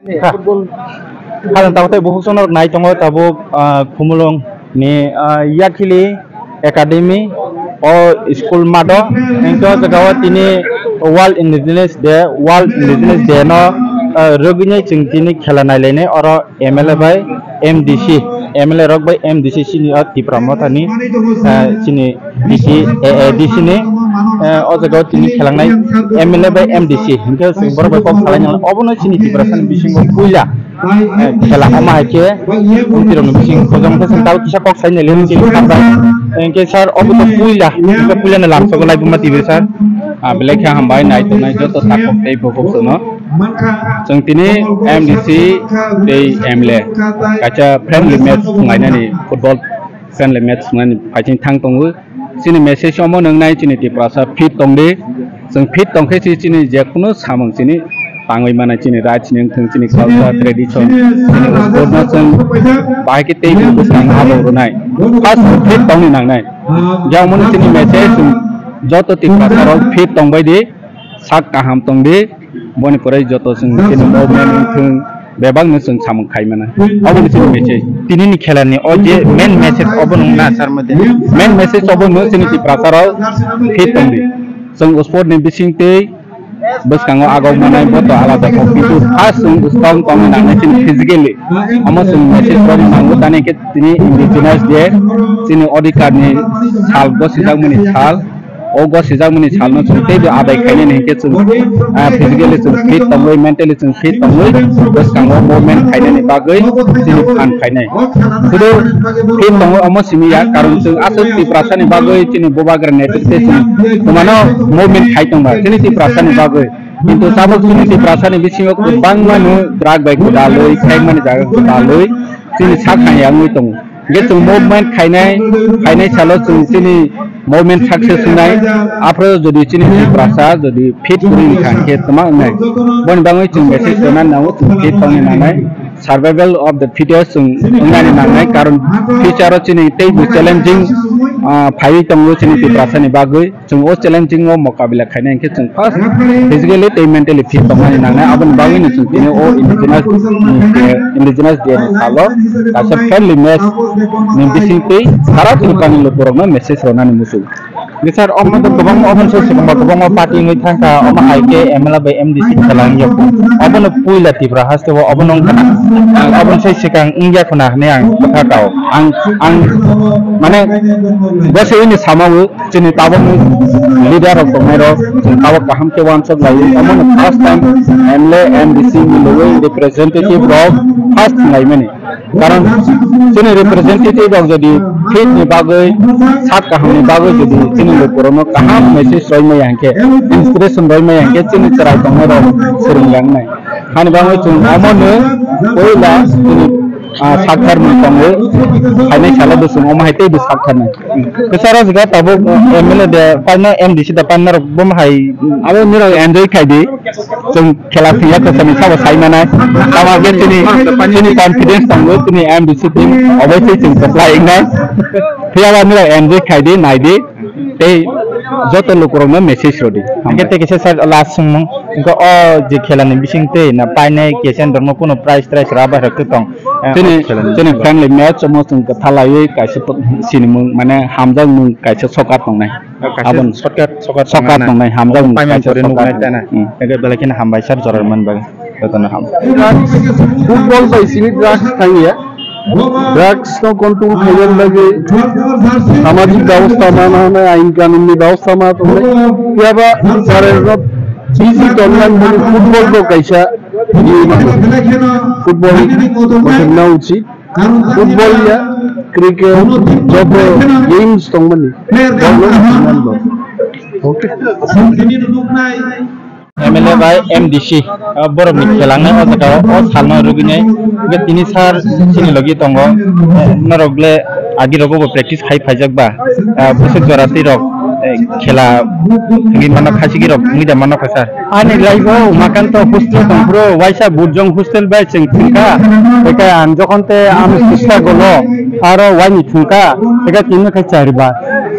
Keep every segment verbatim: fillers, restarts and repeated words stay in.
Kha. Khajang tabuk tei bukhuk chwng norok nai tongo tabuk, ah, Khumulwng ni, ah, Yakhili Academy o school math o. Hwnkhe o jaga o tini World Indigenous Day, World Indigenous Day no, ah, rwgwini chwng tini khela nailainai oro M L A bai M D C, M L A rok bai M D C chini o Tipra Motha ni, ah, chini D C, eh, eh, D C ni, eh, o jaga o tini khelangnai M L A bai M D C, hwnkhe chwng borok bai kok salainai, obono chini Tiprasa ni bisingo puila, eh, khela omo hai khe, mantri rok ni bising khojang khe chwng tabuk kisa kok sai nai le chini sir bai, hwnkhe sir obo to puila, hwnkhe puila ni lamsogo lai buma T V sir. Ah, belai khe hambai nai tongnai joto takhuk tei bukhuk chwngno. Chwng tini M D C tei M L A kaisa friendly match khwlainani football friendly match swngnani phaising thang tongo. Chini message omo nwngnai chini Tiprasa fit tongdi. Chwng fit tongkhe si chini jekunu samung chini tangwi mannai, chini rights ni wngthung, chini culture, tradition, chini sports no chwng bahai khe tei bwskango abo rwnai. First fit tongni nangnai. Jemon chini message chwng joto Tiprasa rok fit tongbai di. Sak kaham tong di, boni pore joto chwng chini movement wngthung, bebak no chwng samung khai mano. Abo ni chini message. Tini ni khela ni o je main message obo nung na sar mate. Main message obo no chini Tiprasa rok fit tong di. Chwng sport ni bising tei bwskango agok manai bo to alada kok, kintu first chwng strong tong nang nai chini physically. Omo chwng message bo ni nango tani khe tini indigenous day, chini odhikar ni sal bo sijak mani sal. O gosijakmani salno chwng teibo adai khainani hinkhe chwng, ah, physically chwng fit tongwi, mentally chwng fit tongwi, bwskango movement khainani bagwi chini phan khainai. Sudu fit tongo omo simi ya, karon chwng aswk Tiprasani bagwi chini bubagra netrite chwng kwmano movement khai tongba chini Tiprasani bagwi. Kintu tabuk chini Tiprasani bisingo kwbangma no drug bai gwdalwi, khaimani jaga gwdalwi chini sak hamya wngwi tongo. Hingke chwng movement khainai, khainai salo chwng chini movement success wngnai. Aphro jodi chini Tiprasa jodi fit kwrwi wngkha, hingke twma wngnai. Boni bagwi chwng message rwna nango, chwng fit tongni nangnai. Survival of the fittest chwng wngnani nangnai, karon future o chini teibo challenging, ah, phaiwi tongo chini Tiprasani bagwi. Chwng o challenging o mokabila khainai hingke chwng first physically tei mentally fit tongmani nangnai, aboni bagwino chwng tini o indigenous, mm, indigenous day ni salo kaisa friendly match ni bising tei sara Tripura ni lukurokno message rwnani muchung. Sir, omo to kwbangma obo se kwbangma kwbangma party wngwi thangkha, omo hai khe M L A bai M D C khela wngya kho. Obono puila Tripura haste o obono wngkha na, obono sai swkang wngya kho na hinwi ang kwtha kao. Ang, ang mane bo se wngwi sama o. Chini tabukni leader rok tongnai rok, chini tabuk kaham khe uansuk lai, omo no first time M L A, M D C ni logi representative rok first nai mani. Karon chini representative rok jodi fit ni bagwi, sak kaham ni bagwi jodi chini lukurokno kaham message rwi maya hingkhe, inspiration rwi maya hingkhe chini chwrai tongnai rok swrwng yang nai. Hani bagwi chwng omo no puila chini, ah, sakthar mung tongo, phainai salo bo chwng omo hai tei bo sakthar nai. Kwcharo jaga tabuk, uh, M L A de paina M D C da paina rok bo hai. Abo nirok enjoy khai di. Chwng khela thwiya kwchani sabo sai manai. Tama khe chini, chini confidence tongo, chini M D C team obo se chwng kwplai wngnai. Phiya ba nirok enjoy khai di, nai di. Tei joto lukurokno message rwdi. Hingke tei kisa sir last swngmung. Hingke o je khela ni bising tei na painai kesen rokno kuno prize, prize raba rok tong. Chini, chini friendly match omo chwng kwtha laiwi kaisa sinimung mane hamjakmung kaisa sokar tongnai. Kaisa aboni sokar, sokar sokar tongnai, hamjakmung paimani kaisa pore sokar nuknai tana. Hmm. Eke belai kheno hambai sir, jora rwmani bagwi. Jotono ham. Football bai simi drugs thangya. Drugs no control khaina bagwi samajik babostha ma nai, ain kanun ni babostha ma tongnai. Phiya ba sir no busy tongnai football bo kaisa football khna uchit. Football ya, cricket, joto games tongmani. Bol no tongmani. Okay. M L A bai M D C, ah, borok ni khelangnai o jaga o, o salno rwgwinai. Hingke tini sir chini logi tongo. Eh, norok le agi rogo bo practice khai phaijak ba? Ah, bwswk jora twi rok, eh, khela thwngwi mano, khasigi rok thwngwi da mano kha sir? Ani life o Umakanto hostel tongphuru, waisa Burjong hostel bai chwng thwngkha. Eke ang jokhon te ano sista golo, aro waini thwngkha, eke tini khai chariba.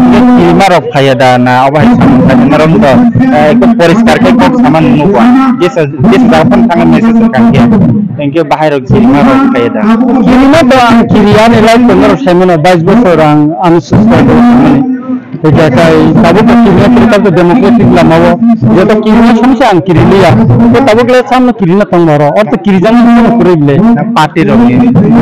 Kirima rok phaiya da na obo hai samung khaima rok to, eh, ekdom poriskar khe kok sama nukgo. Jesa, jesa jaga phano thangna message rwkha khe. Thank you, bahai rok kirima rok phaiya da. Kirima to ang kiriya ni life to norok sai mano, bais bosor ang, ang subscribe rok sai mani. Hingkhe kai tabuk to kirima kiri tabuk to democratic lama o. Joto kirima samsa ang kiri liya. Ko tabuk le samno kirina tong boro. Or to kirijang ni kwrwi le. Party rok ni.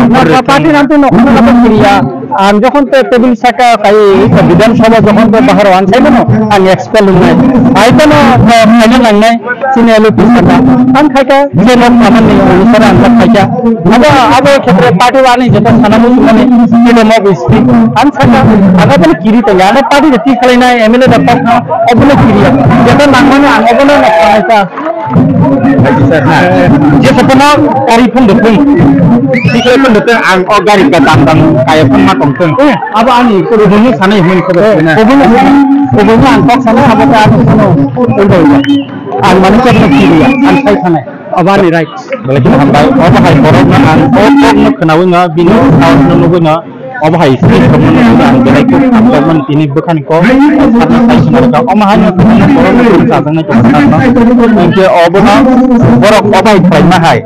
Na, na, party rok ni. Party rok ni no kiriya. Ang jokhon te table saka kai Bidhan Sabha jokhon te bahar o ang sai mano ang expel wngnai. Ai kono, eh, final nangnai chini L O P saka. Ang khai kha je nok kaman ni onusare ang khai kha. Abo, abo khetre party wani joto sana muchungmani freedom of speech. Ang saka, ang abo kiri tong ya. Ano party de ti khalai nai M L A da kok no, obo no kiri ya. Joto nangmani ang obo no khalai kha. Sir, ha. Jesa kono gari phone de phone. Sikle phone de phone, ang o gari ka dam dam kaya phone ma tong thung. Eh, abo ani ko rubung ni sanai hwn ko de na. Rubung, rubung ang kok sanai abo ka ano kono phone de. Ang mani ko no kiri ya, ang sai sanai. Abo ani right. Belai khe hambai. Obo hai borok no ang o kok no khnawi no bini saos no nugwi no. Obo hai script rokno nugwi ang belai khe hamjakmani tini bwkhani kok sakno sai swnamjak. Omo haino kwbangma borok rok chajaknai tongo sakno. Hinkhe obono borok obo hai khlaima hai.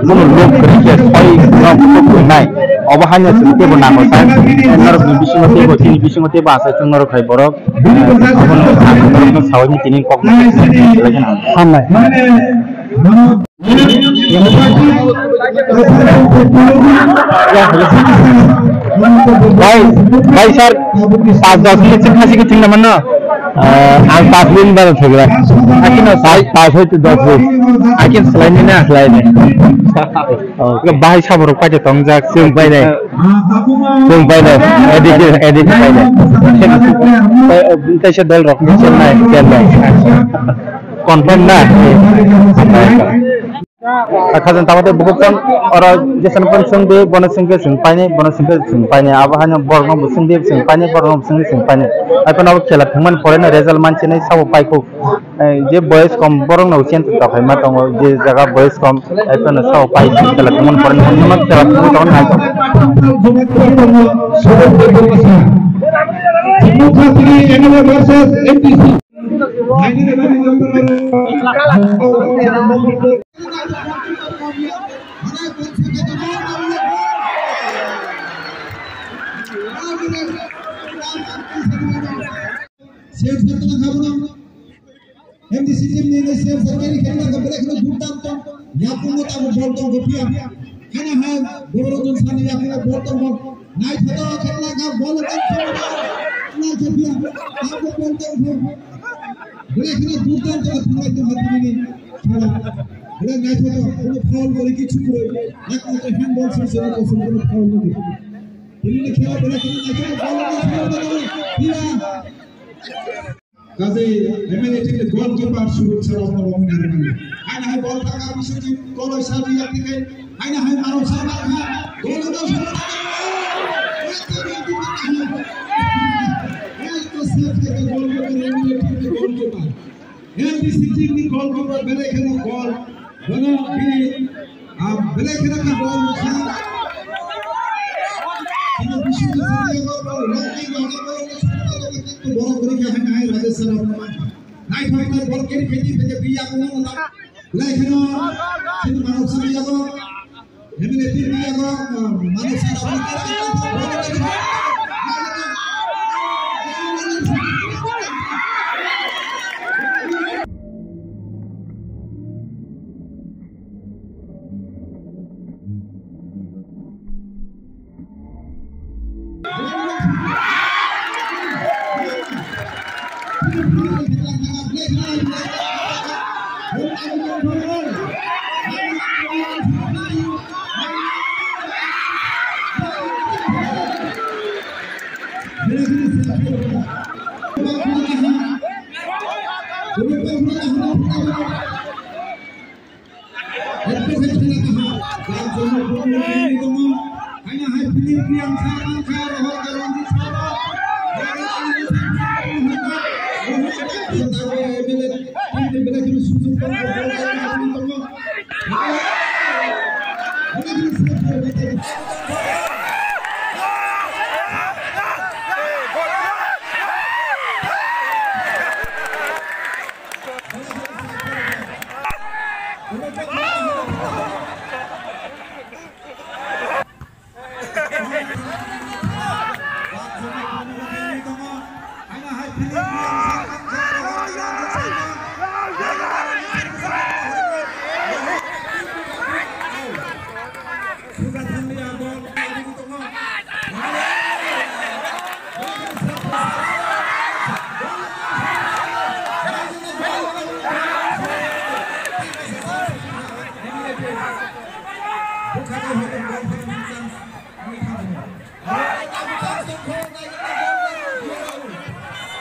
Bono lok kwrwi khe soi no kutuk kwrwnai. Obo haino chwng teibo nango sa. Norokni bisingo teibo, chini bisingo teibo achai chwng norok hai borok. Abono ang norokno saui tini kok. Hambai. Bhai, bhai sir, pas dos minute se khasi ke thing naman na? Ah, ang pas minute bana thogla. Akin pas, pas hoy to dos hoy. Akin slide ni na, slide ni. Oh, bhai saborok paite tongjak. Chwng painai. Chwng painai. Edit, edit painai. Tei, tei se dol rok. Chennai, Chennai. Confirm na? Khajang tamo tei bukhuk tong oro jesan pon song de bono song ke song paine, bono song ke song paine. Abo haino borok no bo song de song paine, borok no bo song de song paine. Ai kono khela thangman pore na result manchine sabo paikuk. Eh, je boys kom borok no chen to phai ma tongo, je jaga boys kom ai kono sabo pai khela thangman pore na khela thangman tongo nai. M D C team ni nai sir sarkari khela ka bere khela dur tam tam. Yakungo tamo bol tong ko pia. Hana ha boro don sani yakungo bol tong ko. Nai thodo khela ka bol tong ko. Nai ko pia. Tamo bol tong ko. Bere khela dur tam tam khela to hatini ni. Khela. Bere nai thodo kono foul kore kichu kore. Yakungo to handball sir sir ko sir kono foul kore. Tini ni khela bere khela nai thodo bol tong ko. Pia. Kaje M L A team ni goalkeeper Surut Sarok no romwi narwkmani. Haino hai ball thaka Biswajit Koloi sa di yakti kai. Haino hai Maro sa bakha. Goal no sa. Goalkeeper M L A team ni goalkeeper. N D C team ni goalkeeper belai kheno goal. Bono bini, ah, belai kheno kha goal rwkha. Bini bisingo sini yago ball rwkha, rwkha, rwkha, borok rwkha hai hai Rajesh sir rok mankha. Naithok khe ball carry khaidi, phai khe biya ko belai kheno sini manuk sini yago.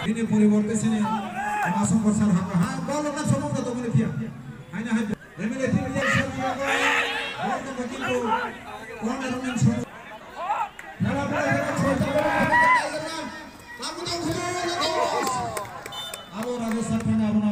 Bini poriborte sini masong bosar haka ha bol na somok da tongmani phiya. Haina hai M L A team leader sir ni yago bol tongkha kintu corner man somok. Khela bela khela chhoi ta bol khela ta na. Labu tong khela na tong. Abo Rajesh sir thani abo na.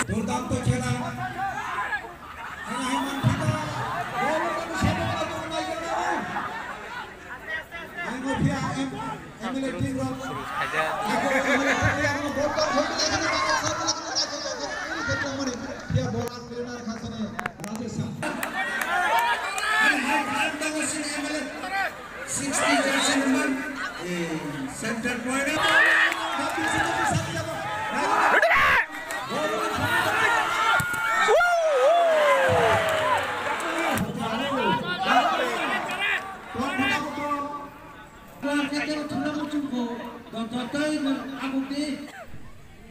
Durdanto khela. Sixty jersey number, eh, center point.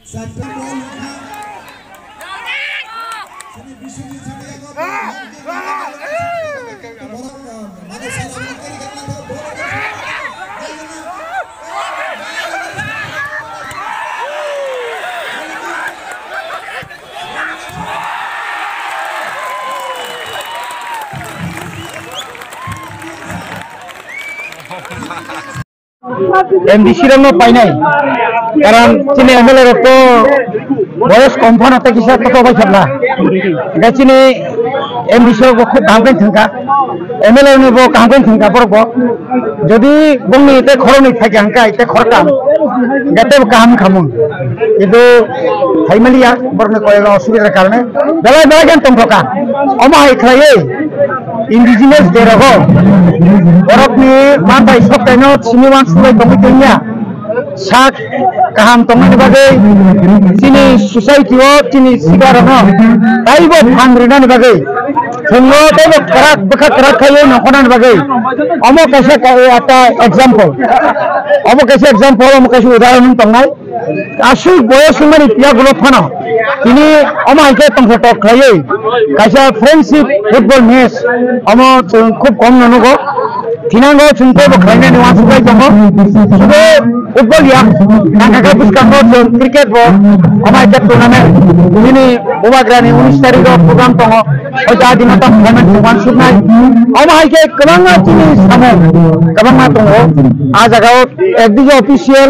Sir, M D C rokno painai, karon chini M L A rok to boyos kom phano tei kisa koto bai sabla. Hingke chini M D C rok bo khub kaham khe thangkha, M L A rok bo kaham khe thangkha borok bo. Jodi bongni tei khoroknwi phaikha hingkha tei khoroktham, hingkhe tei bo kaham khamung. Kintu phaimaliya borokni koyang osubidar karone belai belai khe tongthokha. Omo hai khlaiwi indigenous de rogo borokni manthai soktaino simi uansuk bai tongwi tongya sak kaham tongnani bagwi chini society o chini sigarokno taibo phan rinani bagwi Thwngno teibo kwrak, bwkha kwrak khaio nongkhornani bagwi. Omo kaisa ka-, ekta example. Omo kaisa example, omo kaisa udahoron wng tongnai. Aswk boyos wngmani phiya gulo phano tini omo hai khe tongthok tok khlaiwi kaisa friendship football match omo chwng khub kom no nugo. Thinango chwng teibo khlainani uansuk lai tongo. Sudo football ya, nangkha khe bwskango chwng cricket bo omo hai khe tournament. Nini bubagrani unis tarikh o program tongo. Hoito a dino tamo khlaimani chwng uansuknai. Omo hai khe kwbangma chini samung kwbangma tongo. A jagao ekdigi official,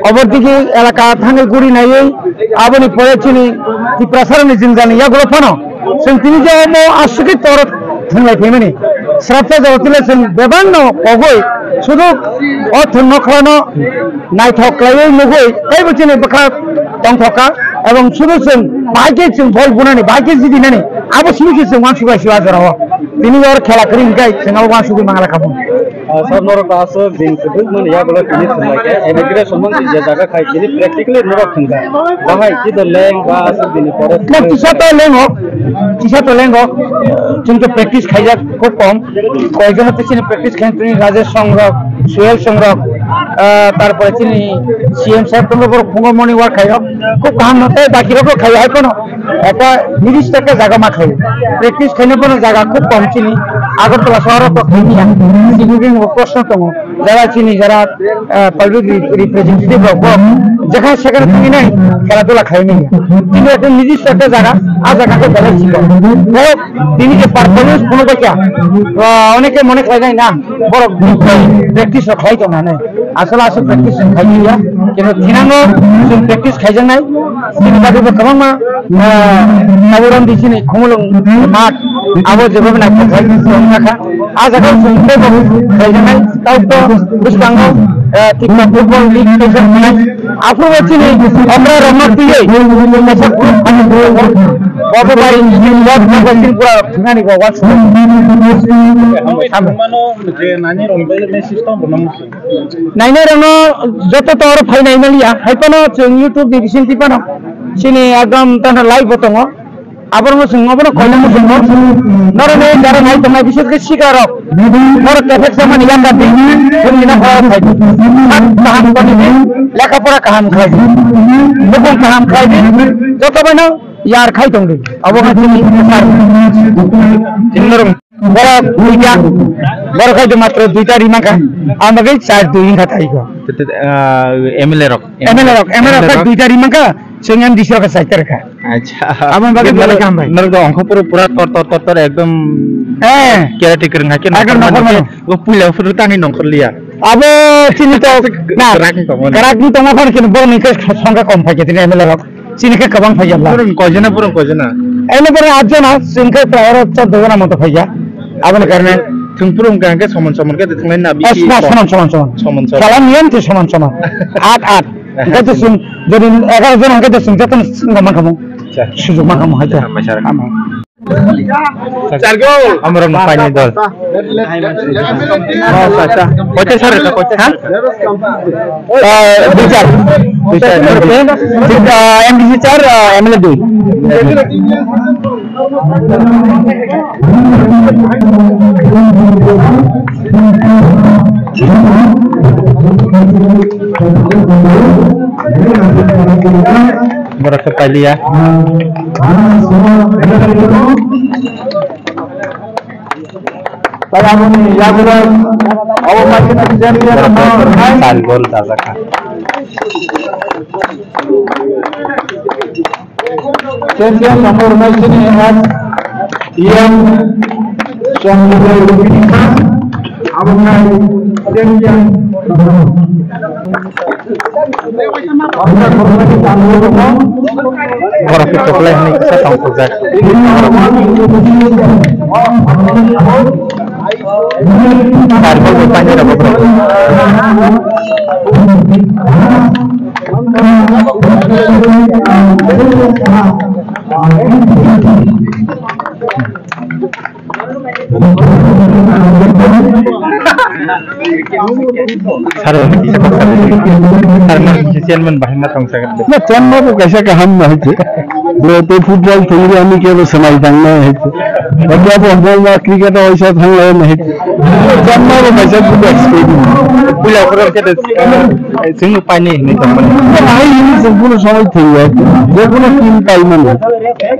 obordige elaka thangwi guri naiwi, aboni pore chini Tiprasarani jwngjani yagulo phano chwng tini je omo aswkhe tor thwnglai phaimani. Srapsa jagao tile chwng bebakno kogwi sudu o thwng nokhlano naithok khlaiwi nugwi teibo chini bwkha tongthokha, ebong sudu chwng bahai khe chwng bol bunani, bahai khe jidinani, abo simi khe chwng uansuk lai si o jorao. Tini oro khela kwrwi hwnkhe chwng abo uansugwi mangla kha phano. Ah, sir, norok aswk din kwbangmani yagulo tini thwnglaikha, emigrate songmani je jaga khai tini practically norok thwngkha. Bahai khe to leng ba aswk dini pore. Na, kisa to lengo, kisa to lengo. Chwng to practice khaijak khub kom. Koijono to chini practice khaina tini Rajesh song rok, Suhel song rok, ah, tarpore chini C M sir tongbo borok phungo morning walk khairok. Khub kaham no tei baki rok khai hai kono. Ekta nirdisto ekta jaga ma khlai. Practice khlaina bono jaga khub kom chini. Agartala sohor o to khlai ya. Simi bo proshno tongo. Jara chini jara, eh, public re-, representative rok bo jekhane sekhane thangwi nai khela dula khlai manya. Chini ekta nirdisto ekta jaga, a jaga khe belai chikon. Borok tini je performance phunuk bai kha, ah, oneke mone khlai nai na, borok practice rok khlai tong nai. Asole aswk practice chwng khaijak ya, kintu thinango chwng practice khaijaknai, chini bagwi bo kwbangma, ah, Taburam di chini Khumulwng math, abo jebo naithok khai tongkha. Ah jaga o chwng teibo khaijaknai, tei to bwskango, ah, Tripura Football League kaisa wngnai. Aphuru bo chini okra rokno twiwi kaisa group ani group bo bo bai bo bo Tripura thwngnani bo watch. Mano je nani rong bai system bo nang. Nainai rokno joto to oro phai nai maliya, hai phano chwng YouTube ni bising twi phano chini ekdom tano live bo tongo. Aborokno chwng obono koina muchungo. Norokni jara nai tongnai, bises khe sikla rok. Norok kephek samani yakar di, chwngni nokhoro phai di. Sak kaham toni di, lekha pora kaham khlai di. Bukung kaham khlai di, joto baino yar khai tong di. Obo khe chini sar. Chini norok Borok duita, borok hai matro duita ri mankha, ang bagwi char dui wngkha tai ko. Te, te, ah, M L A rok. M L A rok, M L A rok duita ri mankha, chwng M D C rok sai tar kha. Acha. Aboni bagwi belai kaham bai. Norok do ongkho pura, pura tor, tor, tor, tor, ekdom. Eh. Caretaker wngkha khe ekdom nongkhor nongkhor mano. Bo puila phuru tangwi nongkhor liya. Abo chini to, na, kwrak ni tongmani. Kwrak ni tongma phano khe borok ni khe songkha kom phai khe tini M L A rok. Chini khe kwbang phai ya bla. Purung koijana, purung koijana. Eno pore atjana, chwng khe prai oro choddo jona moto phai ya. Aboni karone. Thwng purung khe soman soman khe thwngnai na bisi. Soman, soman, soman. Soman, soman. Khala niyam te soman, soman. At, at. Hwnkhe to chwng, jodi egaro jona hwnkhe to chwng jotono chwng ma khamu. Acha. Sujuk ma khamu hai to. Acha, acha. Ama. Amorok ni paini dol. Oh, acha, acha. Koita sar ka, koita? Ha? Ah, dui char. Dui char. Ah, M D C char, ah, M L A dui. Borok khe pailiya. Tei aboni yagulo obo paikhe champion. Borok khe sal gol dajak kha. Champion number nine sini S M Chongmulai Rupini Khan, abo khai champion. Borok khe kwplai hwnwi kisa tongthokjak. Tarkol bo painai rw borok. Sir, sir, chairman bahai ma tong sa. Na, chairman bo kaisa kaham ma hai. Bro, tei football thwngwi ani kebo swnai tang nai hai. Babo bo ma cricket o waisa thang lai nai hai. Jamma bo kaisa good experience. Puila khoro khe de, eh, chwng paini hinwi tongmani. Ai hinwi chwng kuno somoi thwngya. Je kuno team paimani.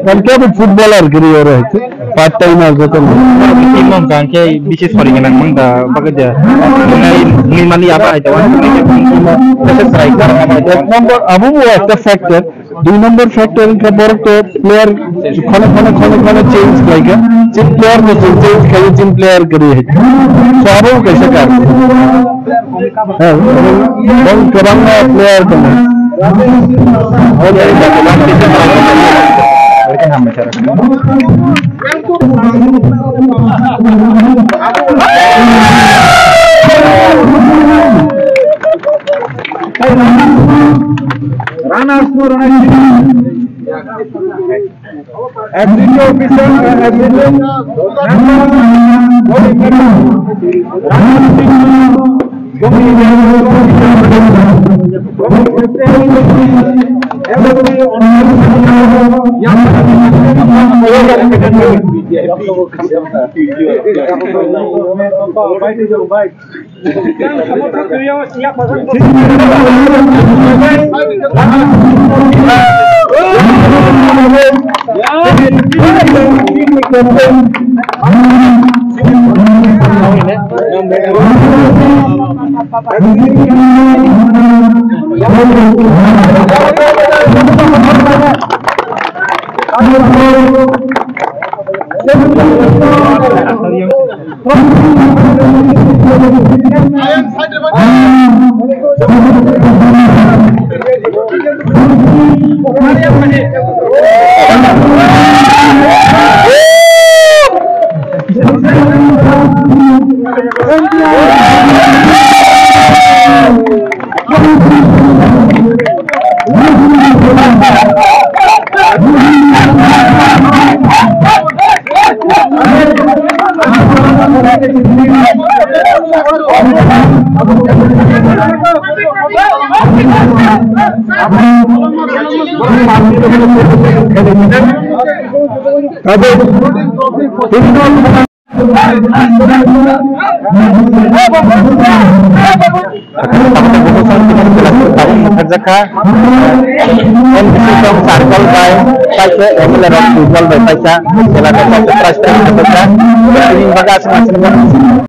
Kan kebo footballer giri oro hai. Part time ar joto. Team mong kang khe bisi sori gwnang mang da bagwi de. Nai ni mani aba ai da wan. Ek number, abo bo ekta factor. Dui number factor wngkha borok to player khone khone khone khone change khlaikha. Chini player no chwng change khlaiwi chini player kwrwi hai. So abo kaisa karon. Ha, bong kwbangma player tongo. Runners no running. Executive officer, uh, executive member, body member, running team, Circle by paisa, M L A rok circle by paisa, sela no paisa, prize tang paisa, ini baga asing asing.